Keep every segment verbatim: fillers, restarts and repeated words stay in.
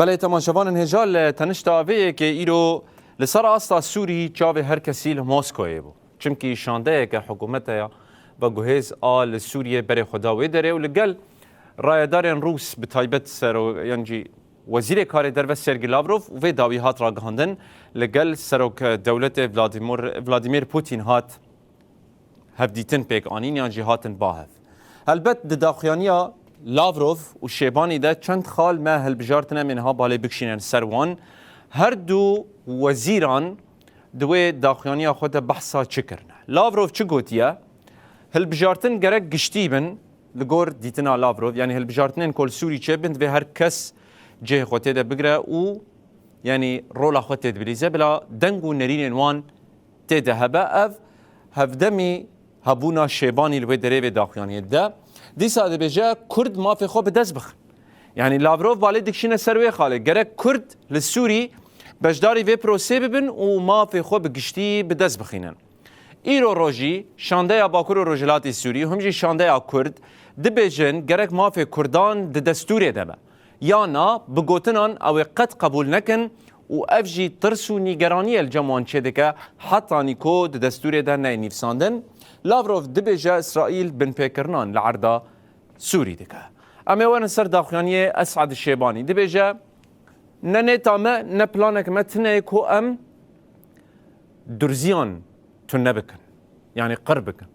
Belê, temaşevanên hêja, li tenişta vê yekê îro li ser asta Sûrî çavê her kesî li Moskoyê bû. Çimkî şandeyeke hikûmeta veguhêz a li Sûriyê berê xwe da wê derê û li gel rayedarên Rûs, bi taybet sero-, yan jî Wezîrê Karê Derve Sergî Lavrov û vê dawî hat ragihandin, li gel Serok Dewletê Vladimir, Vladimir Putin hat hevdîtin pêk anîn yan jî hatin ba hev. Helbet di daxuyaniya Lavrov û Şêbanî de çend xal me hilbijartin, em ê niha balê bikişînin ser wan. Her du wezîran di wê daxuyaniya xwe de behsa çi kirine? Lavrov çi gotiye? Hilbijartin gerek giştî bin, li gor dîtina Lavrov, yanî hilbijartinên ku li Sûrî çêbin, divê her kes cihê xwe tê de bigire û, yanî, rola xwe tê de bilîze, bila deng û nerînên wan tê de hebe. Ev hevdemî hebûna Şêbanî li wê derê vê daxuyaniyê dide. Dîsa dibêje Kurd mafê xwe bi dest bixin. Yanî Lavrov balê dikişîne ser wê xalê. Gerek Kurd li Sûrî beşdarî vê prosê bibin û mafê xwe bi giştî bi dest bixînin. Îro rojî şandeya Bakur û Rojhilatê Sûrî û him jî şandeya Kurd dibêjin gerek mafê Kurdan di destûrê de be. Ya na, bi gotinan ew ê qet qebûl nekin û ev jî tirs û nîgeraniyê li cem wan çêdike, hetanî ku di destûrê de neyê nivîsandin. Lavrov dibêje Îsraîl binpêkirinan li erda Sûrî dike. Em ê werin ser daxuyaniyê Esad Şêbanî. Dibêje, ne nêta me, ne planek me tune ye ku em durziyan tune bikin. Yanî qir bikin.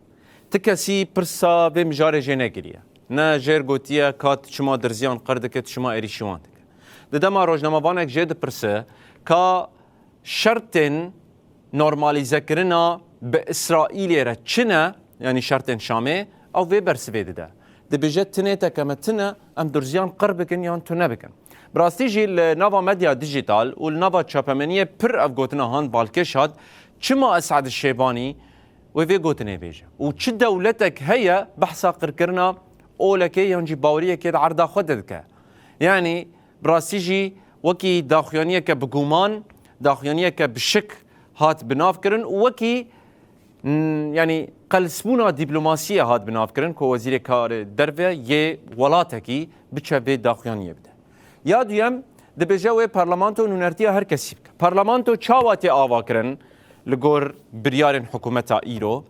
Ti kesî pirsa vê mijarê jê nekiriye. Ne jêr gotiye ka tu çima durziyan qir dike, tu çima êrîşî wan dike. Di dema rojnamevanek jê dipirse ka şertên normalîzekirina bi Îsraîlê re çi ne, yanî şertên Şamê, ew vê bersivê dide. Dibêje, ti nêteke me tune, em durziyan qir bikin yan tune bikin. Bi rastî jî li nava medya dîjîtal û li nava çapemeniyê pir ev gotina han balkêş hat, çima Esad Şêbanî wê vê gotinê bêje? Û çi dewletek heye behsa qirkirina olekê yan jî baweriyekê di erda xwe de dike? Yanî bi rastî jî wekî daxuyaniyeke bi guman, daxuyaniyeke bi şik hat bi nav kirin û wekî, n-, yanî qelsbûna dîplomasiyê hat bi nav kirin ku wezîrê karê derve yê welatekî biçe vê daxuyaniyê bide. Ya duyem, dibêje wê parlamento nûnertiya her kesî bike. Parlamento çawa tê ava kirin li gor biryarên hikûmeta îro?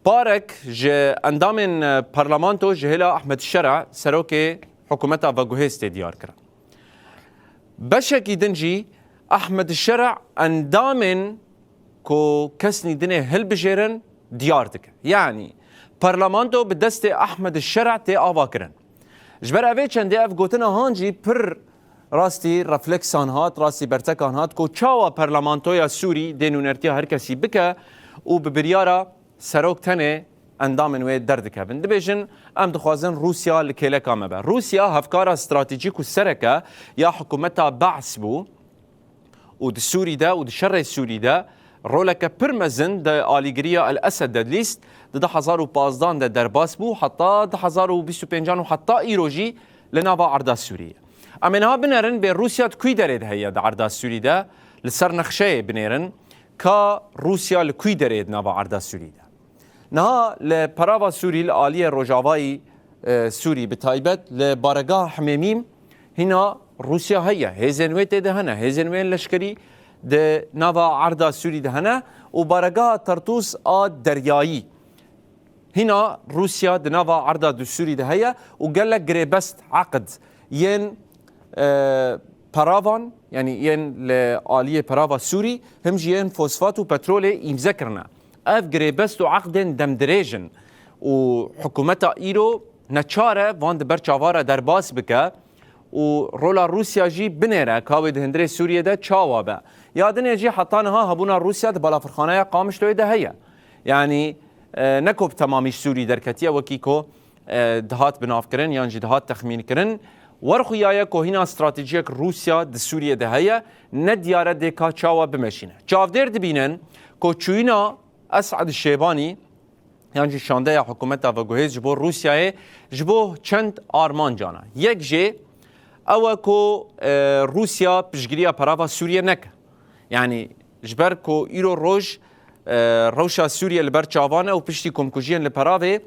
Parek ji endamên, e, parlamento ji hêla Ahmed Şera, serokê hikûmeta veguhêz tê diyar kirin. Beşekî din jî Ahmed Şera endamên ku kesnî dinê hilbijêrin diyar dike. Yanî parlamento bi destê Ahmed Şera tê ava kirin. Ji ber evê çendê ev gotina han jî pir rastî refleksan hat, rastî bertekan hat ku çawa parlamentoya Sûrî dê nûnertiya her kesî bike û bi biryara serok tenê endamên wê derdikevin. Dibêjin, em dixwazin Rûsya li kêleka me be. Rûsya hevkara stratejîk û sereke ya hikûmeta Be's bû û di Sûrî de û di şerê Sûrî de roleke pir mezin di alîgiriya El Esed de dilîst, di du hezar û pazdan de derbas bû, heta du hezar û bîst û pêncan û heta îro jî li nava erda Sûrî ye. Em ê niha binerin bê Rûsya di kûy derê de heye di erda Sûrî de, li ser nexşeyê binêrin ka Rûsya li kûy derê ye di nava erda Sûrî de. Niha li perava Sûrî, li aliyê rojavayî, e, Sûrî bi taybet, li baregeha Himêmîm hîna Rûsya heye. Hêzên wê tê de hene. Hêzên wê yên leşkerî di nava erda Sûrî de hene û baregeha Tertûs a deryayî hîna Rûsya di nava erda di Sûrî de heye û gelek girêbest, eqd yên, e, peravan, yanî yên li aliyê perava Sûrî, him jî yên fosfat û petrolê îmze kirine. Ev girêbest û eqdên demdirêj in û hikûmeta îro neçar e van di ber çava re derbas bike û rola Rûsya jî binêre ka wê di hundirê Sûriyê de çawa be. Ya dinê jî heta niha hebûna Rûsya di balafirxaneya Qamişloyê de heye. Yanî, e, ne ku bi temamî Sûrî derketiye, wekî ku, e, dihat binavkirin yan jî dihat texmînkirin. Werxuyaye ku hîna stratejiyek Rûsya di Sûriyê de heye, ne diyar e dê ka çawa bimeşîne. Çavdêr dibînin ku çûyîna Esad Şêbanî, yan jî şandeya hikûmeta veguhêz ji bo Rûsyayê ji bo çend armancan e. Yek jê ew e ku, e, Rûsya piştgiriya perava Sûriye neke. Yanî ji ber ku îro roj, e, rewşa Sûriye li ber çavan e û piştî komkujiyên li peravê,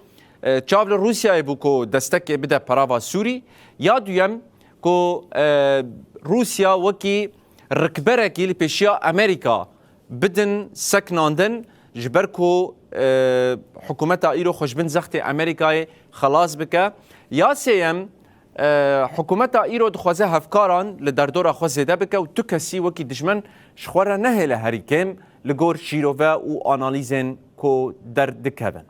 e, çav li Rûsyayê bû ku destekê bide perava Sûrî. Ya duyem, Ku e, Rûsya wekî rikberekî li pêşiya Amerîka bidin seknandin, ji ber ku e, hikûmeta îro xwe ji bin zextê Amerîkayê xelas bike. Ya sêyem, e, hikûmeta îro dixwaze hevkaran li derdora xwe zêde bike û tu kesî wekî dijmin ji xwe re nehêle herî kêm li gor şîrove û analîzên ku derdikevin.